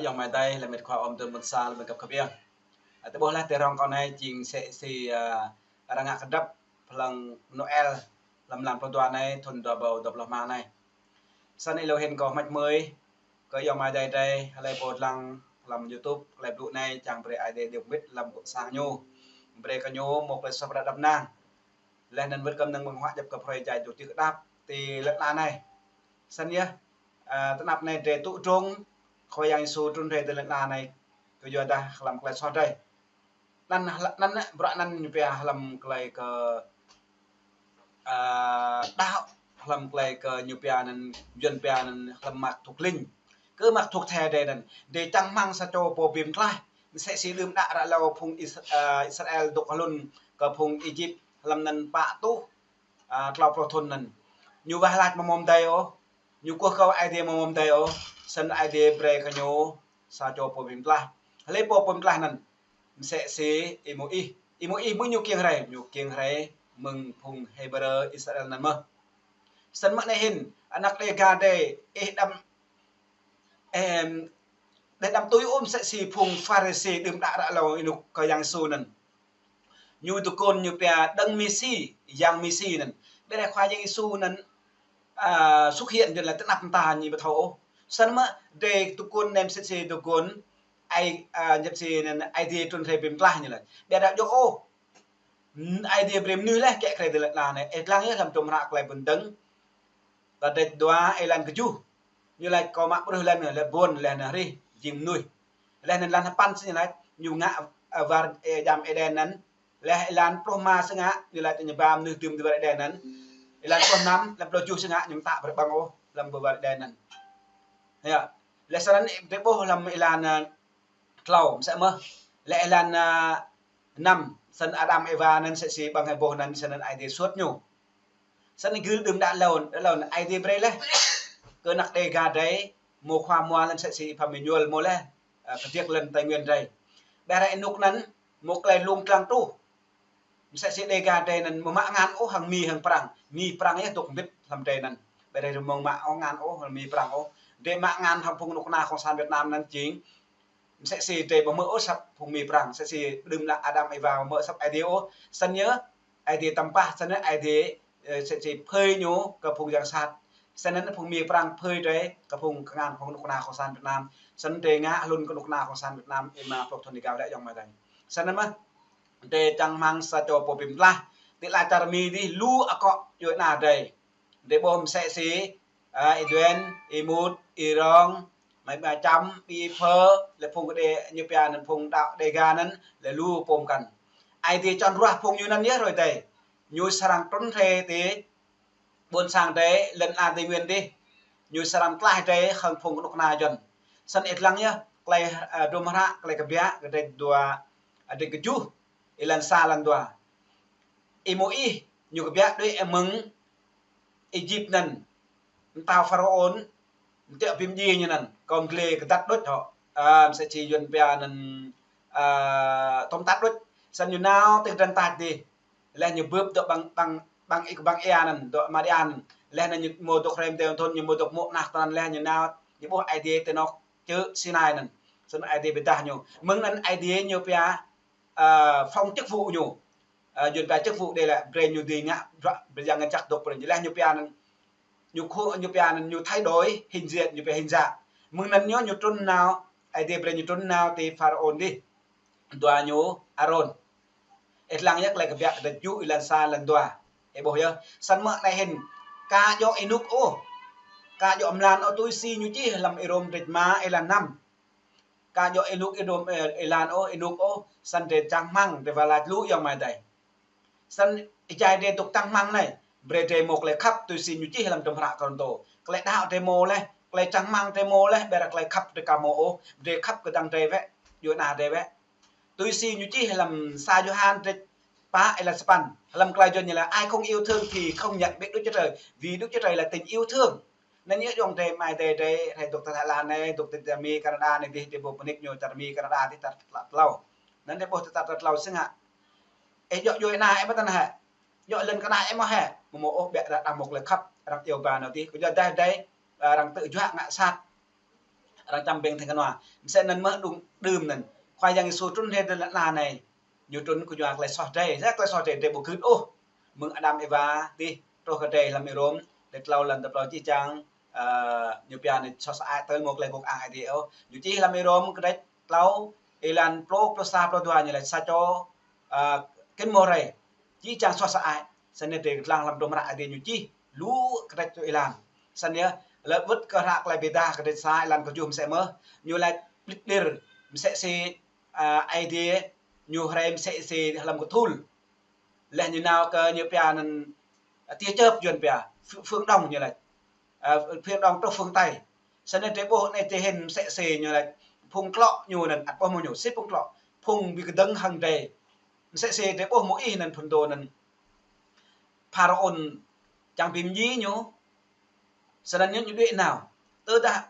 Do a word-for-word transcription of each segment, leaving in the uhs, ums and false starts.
Ayong amai adơi, lĕ met khua om tun ƀôn sang, lĕ met găp kơ ƀiă. Ơ, tơƀuh laih tơrong kâo anai jing mơsĕ si, ơ, arăng ngă kơdrăp hlăm Noel, hlăm mlam pluh dua anai, thun dua rơbâo dua pluh rơma anai. Snăn ih lŏ hĭn kâo hmư̆ mơi, kơ ayong amai adơi drei, hlơi pô lăng hlăm YouTube, hlơi blŭ anai, čang brei Ơi Adai djru mĭt hlăm gŏ sang ñu. Brei kơ ñu mâo klei soh pơrăp đăp năng. Leh anăn wơ̆t kơ mnơ̆ng ƀơ̆ng huă djăp kơ phrâo jai dôk ti kơdăp ti lăn ala anai. Snăn yơh, ơ, tơnap anai drei tŭ drông Khua Yang Yêsu trŭn rai ti lăn ala anai, kyuadah hlăm klei soh drei. Anăn, anăn, bruă anăn ñu pia hlăm klei kơ, ơ, đăo, hlăm klei kơ ñu pia anăn, Yuăn pia anăn hlăm mơak thuốc linh. Kơ mơak thuốc thể drei anăn, drei čang rơmang sa čô pô bi mtlaih, mơsĕ si đưm đă ră lâo phung Is-, ơ, Israel dôk hlŭn kơ phung Êjip hlăm anăn pă tuh, ơ, tlâo pluh thŭn anăn. Ñu wah lač amâo mâo mdei ôh, ñu kơkuh kơ Ơi Adai amâo mâo mdei ôh, snăn Ơi Adai brei kơ ñu sa čô pô bi mtlaih. Hlơi pô pô bi mtlaih anăn? Mơsĕ si Y-Môis. Y-Môis mơ̆ng ñu kiăng rai, ñu kiăng rai mơ̆ng phung Hêbrơ Israel anăn mơh. Snăn mơ̆ng anei hĭn, anak Đêga drei, ih đăm, em, ih đăm tui ôh mơsĕ si phung Pharisi đưm đă ră lâo ênuk kơ Yang Yêsu anăn. Ñu tơkŭn ñu pia Đấng Mêsi, Yang Mêsi anăn. Ƀiădah Khua Yang Yêsu anăn, ơ, xuất hiện jing lĕ tơnap mơta ñu ƀu thâo ôh. Snăn mơ̆ drei tơkŭn anei mơsĕ si tơkŭn Ơi, ơ, mơsĕ si anăn Ơi Adai trŭn rai bi mtlaih ñu lač. Ƀiădah djŏ ôh. Ơi Adai brei mnuih leh kĕ kre ti lăn ala anai. Ih lăng yơh hlăm hdruôm hră Klei Mphŭn Dơ̆ng. Kdrêč dua êlan kjuh. Ñu lač kâo mă ƀruih lăn, leh ƀuôn, leh anăn hrih, jing mnuih. Leh anăn êlan sapăn snăn ñu lač, ñu ngă, ơ, war, ơ, djam Êđen anăn. Leh êlan pluh rơma snăn ñu lač ñu ba mnuih dưm ti war Êđen anăn. Êlan pluh năm, êlan pluh kjuh snăn ñu mtă brei ƀơ̆ng ôh hlăm war Êđen anăn. Yơh. Leh snăn drei ƀuh hlăm êlan, ơ, tlâo, msĕ mơh. Leh êlan, ơ, năm, snăn Adam Êwa anăn msĕ si ƀơ̆ng hĕ boh anăn snăn Ơi Adai suôt ñu. Snăn gưl đưm đă lŏn, lŏn Ơi Adai brei leh kơ anak Đêga drei, mâo khua mua leh msĕ si Y-Phan Minh Nhuăl mâo leh, ơ, kơdiăk lăn Tây Nguyên drei. Ƀiădah ênuk anăn mâo klei lông dlăng truh. Msĕ si Đêga drei anăn amâo mă ngăn ôh hăng Mi hăng Prăng. Mi Prăng yơh dôk mbĭt hlăm drei anăn. Ƀiădah drei amâo mă ôh ngăn ôh hăng Mi Prăng ôh. Drei mă ngăn hăng phung knŭk kna Cộng sản Việt Nam anăn jing msĕ si drei amâo hmư̆ ôh asăp phung Mi Prăng, msĕ si đưm đă Adam Êwa amâo hmư̆ asăp Ơi Adai ôh. Snăn yơh Ơi Adai tăm pah, snăn yơh Ơi Adai, ơ, msĕ si phơi ñu kơ phung yang sat. Snăn yơh phung Mi Prăng phơi drei kơ phung kngan phung knŭk kna Cộng sản Việt Nam. Snăn drei ngă hlŭn kơ knŭk kna Cộng sản Việt Nam êma pluh thŭn êgao lĕ ayong amai adơi. Snăn mơh drei čang rơmang sa čô pô bi mtlaih. Ti ala čar Mi dih lu akŏ djuê ana drei. Drei ƀuh msĕ si, ơ, Y-Duen, Y-Mut, Y-Rong, Mai Ba Čăm, Y-Phơ, leh phung kơ đe ñu pia anăn phung đăo Đêga anăn, leh lu pô mkăn. Ơi Adai čŏng ruah phung ñu anăn yơh hruê adih. Ñu srăng trŭn rai ti ƀuôn sang drei, lăn ala Tây Nguyên dih. Ñu srăng tlaih drei hăng phung knŭk kna Yuăn. Snăn ih lăng yơh, klei, ơ, hdruôm hră, Klei Kbiă, kdrêč dua, ơ, kdrêč kjuh, êlan sa lăn dua. Y-Môis ñu kbiă đuĕ mơ̆ng Êjip anăn, mtao Pharaôn, mtao bi mdjiê ñu anăn, kâo mglĕ kơdăt đôč hŏ. Ơ, msĕ si Yuăn pia anăn, ơ, tôm tăt đôč. Snăn ñu nao ti kdrăn tač dih. Leh ñu bưp dŏ ƀăng, ƀăng, ƀăng ih, ƀăng ia anăn, dŏ Madian. Leh anăn ñu mâo dŏ hrăm dêh thŭn, ñu mâo dŏ mơ̆ nah tơnăn leh ñu nao, ñu ƀuh Ơi Adai ti anôk čư̆ Sinai anăn. Snăn Ơi Adai bi êdah ñu. Mơ̆ng anăn Ơi Adai ñu pia, ơ, phong chức vụ ñu. Ơ, Yuăn pia chức vụ đei lĕ brei ñu dưi ngă bruă, brei yang ngăn čăk dŏ brei ñu. Leh ñu pia anăn, ñu khô, ñu pia anăn, ñu thay đổi hình diện, ñu pia hình dạng. Mơ̆ng anăn ñu, ñu trŭn nao, Ơi Adai brei ñu trŭn nao ti Pharaôn dih. Dua ñu Arôn. Ih lăng yơh Klei Kbiă kdrêč kjuh êlan sa lăn dua. Ih ƀuh yơh. Snăn mơ̆ng anei hĭn. Ka djŏ ênuk ôh. Ka djŏ mlan ôh tui si ñu čih hlăm Y-Rôm kdrêč rơma êlan năm. Ka djŏ ênuk Y-Rôm, ơ, êlan ôh, ênuk ôh, snăn drei čang rơmang, drei wah lač lu ayong amai adơi. Snăn êjai drei dôk čang rơmang anei, brei drei mâo klei khăp tui si ñu čih hlăm hdruôm hră Kôrantô. Klei đăo drei mâo leh, klei čang rơmang drei mâo leh, ƀiădah klei khăp drei ka mâo ôh, drei khăp kơdơ̆ng drei wĕ, djuê ana drei wĕ. Tui si ñu čih hlăm sa Yôhan kdrêč pă êlan sapăn, hlăm klei Yuăn ñu lač ai không yêu thương thì không nhận biết Đức Chúa Trời, vì Đức Chúa Trời là tình yêu thương. Anăn yơh ayŏng adơi amai adơi drei, hrơi dôk ti Thái Lan anei, dôk ti čar Mi Canada anei dih, drei ƀuh pơnik ñu čar Mi Canada dih čar tlâo. Anăn drei ƀuh čar tlâo snăn hă. Ih djŏ djuê ana ih mơ̆ tăn hă. Djŏ lăn kơna ih mơ̆ hă. Mâo mâo ôh ƀiă arăng mâo klei khăp, arăng iâu ba nao dih. Kyuadah drei, ơ, arăng tŭ juă ngă sat. Arăng čăm ƀing theng kơnua. Mơsĕ anŭn mơ̆ đung đưm anŭn. Khua Yang Yêsu trŭn rai lŏn ala anai. Ñu trŭn kơ yua tơlơi soh drơi. Yua tơlơi soh drơi, drơi ƀu gưt ôh. Mơ̆ng Adam Êwa adih truh kơ drơi hlăm Rôm, drơi tlâo lăn dua pluh čih čang, ơ, ñu pia anai soh sơăi tơl mơ̆ tơlơi kơkuh kơang Ơi Adai ôh. Ñu čih hlăm Rôm kơ drơi tlâo, êlan pluh, pluh sa, pluh dua ñu laĭ sa čô, ơ, kơnơ̆ng mơ̆ rai. Čih čang soh sơăi. Snăn drơi lăng hlăm hdruôm hră Ơi Adai ñu čih lu kơ drơi tlâo êlan. Snăn yơh, lĕ wơ̆t kơ hră tơlơi bi dah kơ drơi sa êlan kơjuh mơsĕ mơ̆. Ñu laĭ plit đĭr, mơsĕ si, ơ, Ơi Adai ñu rai mơsĕ si hlăm kơthul. Laih ñu nao kơ ñu pia anŭn, ơ, tia chớp Yuan pia, ph-, phương Đông ñu laĭ. Ơ, phương Đông truh phương Tây. Snăn drơi ƀuh anai drơi hĭn mơsĕ si ñu laĭ. Phung klŏ ñu anŭn, ăt ƀuh mơ̆ ñu, si phung klŏ. Phung ƀu kơdơ̆ng hăng drơi. Mơsĕ si drơi ƀuh Môis anŭn phŭn dô anŭn. Pharaôn čang bi mdjiê ñu. Snăn ñu, ñu đuaĭ nao. Tơdah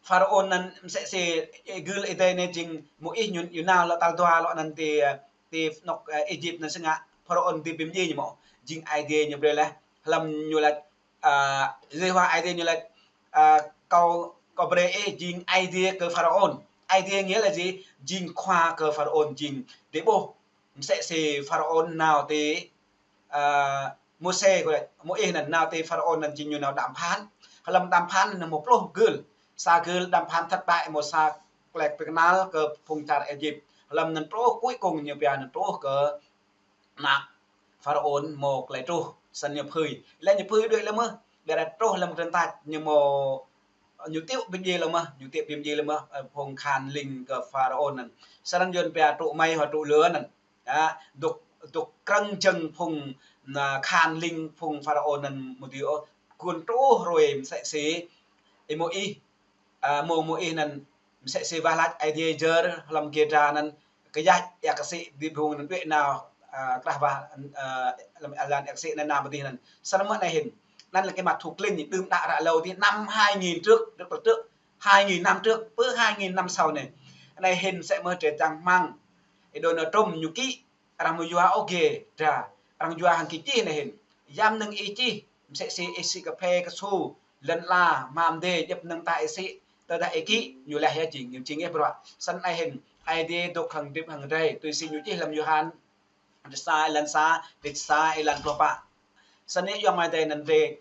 Pharaôn anŭn mơsĕ si, ơ, gưl Ơi Adai anai jing Môis ñu, ñu nao lŏ tal dua lŏ anŭn ti, ti anŏ, ơ, Êjip anŭn sơngă Pharaôn dưi bi mdjiê ñu mơ̆. Jing Ơi Adai ñu brơi laih. Hlăm ñu laĭ, ơ, Yêhôwa Ơi Adai ñu laĭ, ơ, kâo, kâo brơi ih jing Ơi Adai kơ Pharaôn. Ơi Adai nghĩa là gì? Jing khua kơ Pharaôn, jing drơi ƀuh. Mơsĕ si Pharaôn nao ti, ơ, Môsê kơ, Môis anŭn nao ti Pharaôn anŭn jing ñu nao đàm phán. Hlăm đàm phán anŭn mơ̆ pluh gưl. Sa gưl đàm phán thất bại mơ̆ sa tơlơi pơkơnăl kơ phung čar Êjip. Hlăm anŭn truh cuối cùng ñu pia anŭn truh kơ ană Pharaôn mơ̆ tơlơi truh. Snăn ñu phưi. Lĕ ñu phưi đuaĭ lĕ mơ̆. Ƀiădah truh hlăm kơdrăn tač ñu mơ̆ ñu tiŏ bi mdjiê lĕ mơ̆, ñu tiŏ bi mdjiê lĕ mơ̆, ơ, phung khăn lĭng kơ Pharaôn anŭn. Snăn Yuan pia tŭ mơi hŏ tŭ lơ anŭn. Ơ, dŏ, dŏ krơ̆ng jơ̆ng phung, ơ, khăn lĭng phung Pharaôn anŭn mơ̆ dưi ôh, kơnơ̆ng truh hrơi mơsĕ si, ơ, Môis, ơ, mơ̆ Môis anŭn mơsĕ si wah lač Ơi Adai jơr hlăm gơyut anŭn, kơjăp ia kơsĭ dĭ phung anŭn đuaĭ nao, ơ, krah wah, ơ, hlăm alan ia kơsĭ anŭn nao pơ dih anŭn. Snăn mơ̆ anai hĭn. Anŭn là cái mặt thuộc linh đưm đă ră lâo dih năm hai nghìn trước, trước, trước, hai nghìn năm trước, pơ hai nghìn năm sau anai. Anai hĭn mơsĕ mơ̆ drơi čang rơmang. Ih Donald Trump ñu kĭ, arăng mơ̆ yua ôh gê, dra. Arăng yua hăng kĭ čih anai hĭn. Yăm mơnơ̆ng ih čih, mơsĕ si ih sĭ kơphê kơsu, lŏn ala, hmam dê, djŏp mơnơ̆ng ta ih sĭ, tơdah ih kĭ, ñu laih yơh jing, ñu jing ih bruă. Snăn anai hĭn, Ơi Adai dŏ hăng hơdip hăng drơi, tui si ñu čih hlăm Yôhan, kơdrêč sa, êlan sa, kơdrêč sa, êlan pluh pă. Snăn yơh ayŏng amai adơi anŭn drơi,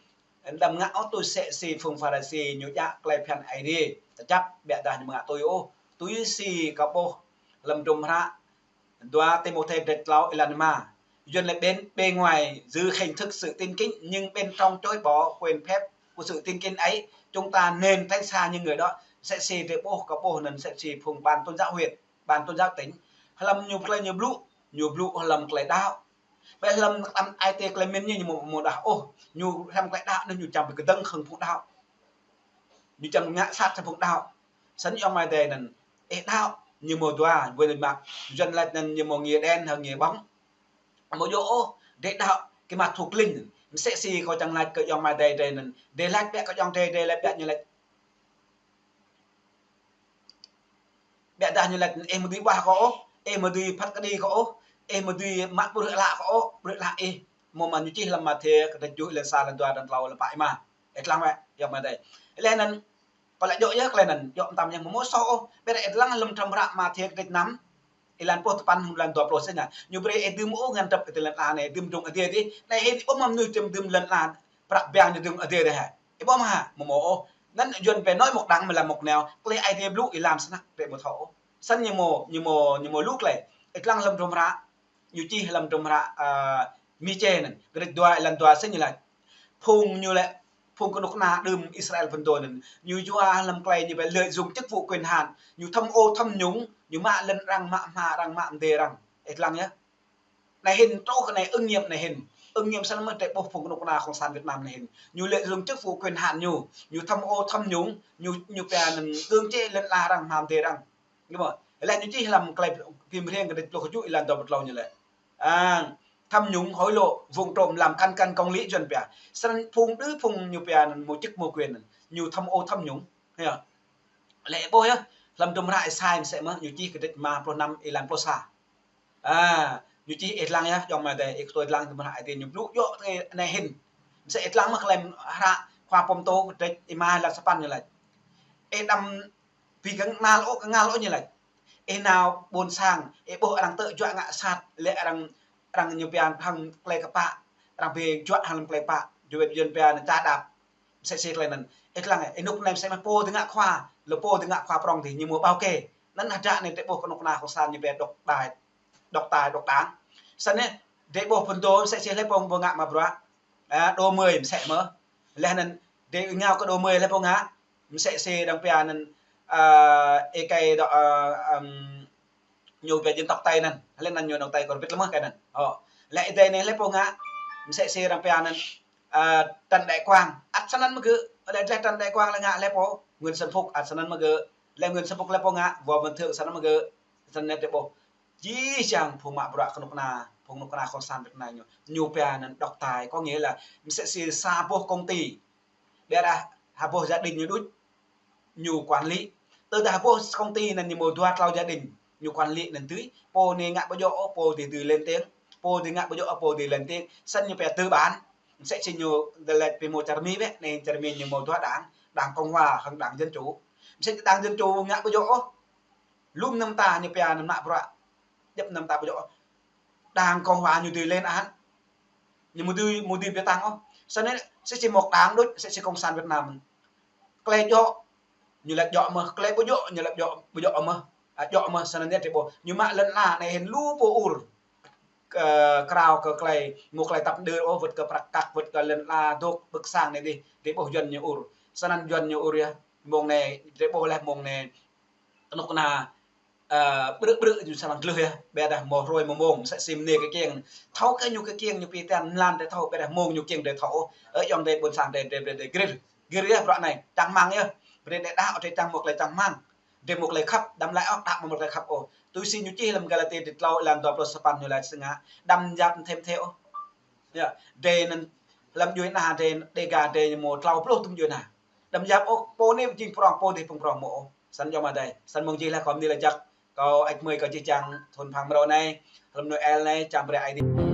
đăm ngă ôh tui mơsĕ si phung Pharisi ñu djă tơlơi phiăn Ơi Adai. Tơčăp ƀiădah ñu ƀu ngă tui ôh. Tui si kâo ƀuh hlăm hdruôm hră dua Timôthê kơdrêč tlâo êlan rơma. Yuan laĭ bên, bề ngoài giữ hình thức sự tín kính nhưng bên trong chối bỏ quyền phép của sự tín kính ấy. Chúng ta nên tránh xa những người đó. Mơsĕ si drơi ƀuh, kâo ƀuh anŭn mơsĕ si phung ban tôn giáo huyện, ban tôn giáo tỉnh. Hlăm ñu tơlơi ñu blŭ, ñu blŭ hlăm tơlơi đaŏ. Ƀơi hlăm tơlơi ai tiê tơlơi mĭn ñu, ñu mơ̆, mơ̆ đaŏ ôh. Ñu hlăm tơlơi đaŏ anŭn ñu čang bi kơdơ̆ng hăng phung đaŏ. Ñu čang ngă sat hăng phung đaŏ. Snăn ayŏng amai adơi anŭn, ih đaŏ, ñu mơ̆ dua, ƀuh anŭn mă, Yuan laĭ anŭn ñu mơ̆ nghĩa đen hăng nghĩa bóng. Mơ̆ yua ôh, drơi đaŏ, cái mặt thuộc linh. Mơsĕ si kâo čang laĭ kơ ayŏng amai adơi drơi anŭn. Drơi laĭ ƀiă kơ ayŏng adơi, drơi laĭ ƀiă ñu laĭ. Ƀiădah ñu laĭ ih mơ̆ dưi ƀuah kâo ôh, ih mơ̆ dưi phat kơđi kâo ôh, ih mơ̆ dưi mă ƀrư̆ ală kâo ôh, ƀrư̆ ală ih. Mơ̆ mơ̆n ñu čih hlăm Mathiơ kơdrêč tơjuh êlan sa, êlan dua, êlan tlâo, êlan pă, êma. Ih lăng wĕ, ayŏng amai adơi. Lĕ anŭn, kâo laĭ djơ̆ yơh tơlơi anŭn, djơ̆ mơtam yơh, mơ̆ mơ̆ soh ôh, ƀiădah ih lăng hlăm hdruôm hră Mathiơ kơdrêč năm, êlan pluh tơpăn hăng êlan dua pluh snăn. Ñu brơi ih dưm ôh ngăn drăp ih ti lŏn ala anai, dưm hơdrôm adai dih. Anai hĭn ih ƀuh mơ̆ mơnuih dưm, dưm lŏn ala, prăk biang ñu dưm adai dih hă. Ih ƀuh mơ̆ hă, mơ̆ mơ̆ ôh. Anŭn Yuan pia nói một đằng mà làm một nẻo, tơlơi Ơi Adai blŭ ih lăng snăk, drơi ƀu thâo ôh. Snăn ñu mơ̆, ñu mơ̆, ñu mơ̆ lu tơlơi. Ih lăng hlăm hdruôm hră, ñu čih hlăm hdruôm hră, ơ, Michê anŭn, kơdrêč dua êlan dua snăn ñu laĭ. Phung ñu lĕ, phung kơnuk kơna đưm Israel phŭn dô anŭn. Ñu yua hlăm tơlơi ñu pia lợi dụng chức vụ quyền hạn, ñu tham ô tham nhũng, ñu mă lŏn arăng, mă hma arăng, mă mdê arăng. Ih lăng yơh. Anai hĭn truh kơ anai, ứng nghiệm anai hĭn. Ứng nghiệm snăn mơ̆ drơi ƀuh phung kơnuk kơna cộng sản Việt Nam anai hĭn. Ñu lợi dụng chức vụ quyền hạn ñu, ñu tham ô tham nhũng, ñu, ñu pia anŭn cưỡng chế lŏn ala arăng, hma mdê arăng. Ñu mơ̆, lĕ ñu čih hlăm tơlơi Phim Riêng kơdrêč pluh tơjuh êlan dua pluh tlâo ñu laĭ. À, tham nhũng, hối lộ, vung trộm, làm càn cân công lý Yuan pia. Snăn phung đưm phung ñu pia anŭn mơ̆ chức mơ̆ quyền anŭn, ñu tham ô tham nhũng. Hă. Lĕ ƀuh yơh, hlăm hdruôm hră Êsai mơsĕ mơ̆, ñu čih kơdrêč rơma pluh năm êlan pluh sa. À, ñu čih ih lăng yơh, ayŏng amai adơi, ih kơtui ih lăng hdruôm hră Ơi Adai ñu blŭ djơ̆ tơlơi anai hĭn. Mơsĕ ih lăng mơ̆ tơlơi hră Khua Pô Tô kơdrêč rơma êlan sapăn ñu laĭ. Ih đăm ƀu kơnăl ôh, kơnăl ôh ñu laĭ. Ih nao ƀôn sang, ih ƀuh arăng tơjuă ngă sat, lĕ arăng, arăng ñu pia hăng tơlơi kơpă, arăng ƀu juă hăng tơlơi kơpă, juăt Yuan pia anŭn ča đap. Msĕ si tơlơi anŭn. Ih lăng, ih rơnŭk anai msĕ mơ̆ pô dơ̆ng ngă khua, lĕ pô dơ̆ng ngă khua prŏng dih, ñu mơ̆ ƀâo kê. Anŭn hơdră anai drơi ƀuh kơnuk kơna kông sản ñu pia độc tài, độc tài, độc đảng. Snăn anai, drơi ƀuh phŭn dô msĕ si hlơi pô ngă mă bruă. A, đô mơi msĕ mơ̆. Lĕ anŭn, drơi ngă kơ đô mơi hlơi pô ngă. Msĕ si arăng pia anŭn, a, ih kơi dŏ, a, ưm, ñu pia dân tộc Tây anŭn. Hlơi anŭn ñu nong Tây kơ rơbit lơmơ̆ kơi anŭn. Ơ. Lĕ ih dơi anai hlơi pô ngă. Msĕ si arăng pia anŭn, a, Trần Đại Quang. Ăt snăn mơ̆ gơ̆. Lĕ drơi Trần Đại Quang lĕ ngă hlơi pô. Nguyễn Xuân Phúc ăt snăn mơ̆ gơ̆. Lĕ Nguyễn Xuân Phúc hlơi pô ngă. Võ Văn Thưởng snăn mơ̆ gơ̆. Snăn anai drơi ƀuh. Jih jang phung mă bruă kơnuk kơna, phung kơnuk kơna kông sản Việt Nam ñu. Ñu pia anŭn độc tài, có nghĩa là msĕ si sa boh công ty. Ƀiădah ha boh gia đình ñu đôč, ñu quản lý. Tơdah ha boh công ty anŭn ñu mơ̆ dua klâo gia đình, ñu quản lý anŭn dưi. Pô anai ngă ƀu djơ̆ ôh, pô dih dưi lên tiếng. Pô dih ngă ƀu djơ̆ ôh, pô dih lên tiếng. Snăn ñu pia tư bản. Msĕ si ñu dơlĕ pi mơ̆ čar Mi ƀĕ, anai čar Mi ñu mơ̆ dua đảng, đảng Cộng hòa hăng đảng Dân chủ. Msĕ đảng Dân chủ ngă ƀu djơ̆ ôh. Lŏm anŭn ta ñu pia anŭn mă bruă. Djŏp anŭn ta ƀu djơ̆ ôh. Đảng Cộng hòa ñu dưi lên án. Ñu mơ̆ dưi, mơ̆ dưi ƀiă tăng ôh. Snăn anai, msĕ si một đảng đôč, msĕ si kông sản Việt Nam. Tơlơi djơ̆, ñu laĭ djơ̆ mơ̆, tơlơi ƀu djơ̆, ñu laĭ djơ̆, ƀu djơ̆ mơ̆. A, djơ̆ mơ̆, snăn anai drơi ƀuh. Ñu mă lŏn ala anai hĭn lu pô ur. Kơ, krao kơ tơlơi, mơ̆ tơlơi tăp đơ ôh, wơ̆t kơ prăk kăk, wơ̆t kơ lŏn ala dŏ ƀơ̆k sang anai dih, drơi ƀuh Yuan ñu ur. Snăn Yuan ñu ur yơh. Mông anai, drơi ƀuh lĕ mông anai. Kơnuk kơna, ơ, ƀrư̆ ƀrư̆ ñu srăng glưh yơh. Ƀiădah mơ̆ hruê mơ̆ mông, msĕ si mơnê kơ kiăng. Thâo kơ ñu kơ kiăng ñu pi tian mlan drơi thâo, ƀiădah mông ñu kiăng drơi thâo. Ơ, ayŏng adơi ƀôn sang drơi, drơi, drơi, drơi gĭr. Gĭr yơh bruă anai. Čang rơmang yơh. Brơi drơi đaŏ, drơi čang mơ̆ tơlơi čang rơmang. Drơi mơ̆ tơlơi khăp, đăm laĭ ôh, đaŏ mơ̆ tơlơi khăp ôh. Tui si ñu čih lăm Galati dua klâo, êlan dua pluh sapăn ñu laĭ snăn. Đăm yap thêm thế ôh. Yơh, drơi anŭn lăm djuai ana drơi, Dega drơi mơ̆ klâo pluh tŭm djuai ana. Đăm yap ôh, pô anai jing prŏng, pô dih pơ̆ng prŏng mơ̆ ôh. Snăn ayŏng adơi. Snăn mơ̆ng jih lĕ kâo mơ̆ ni laĭ jak. Kâo ăt mơi kâo jih jang thŭn phang mrâo anai. Hlăm Noel anai, čang brơi Aê Diê.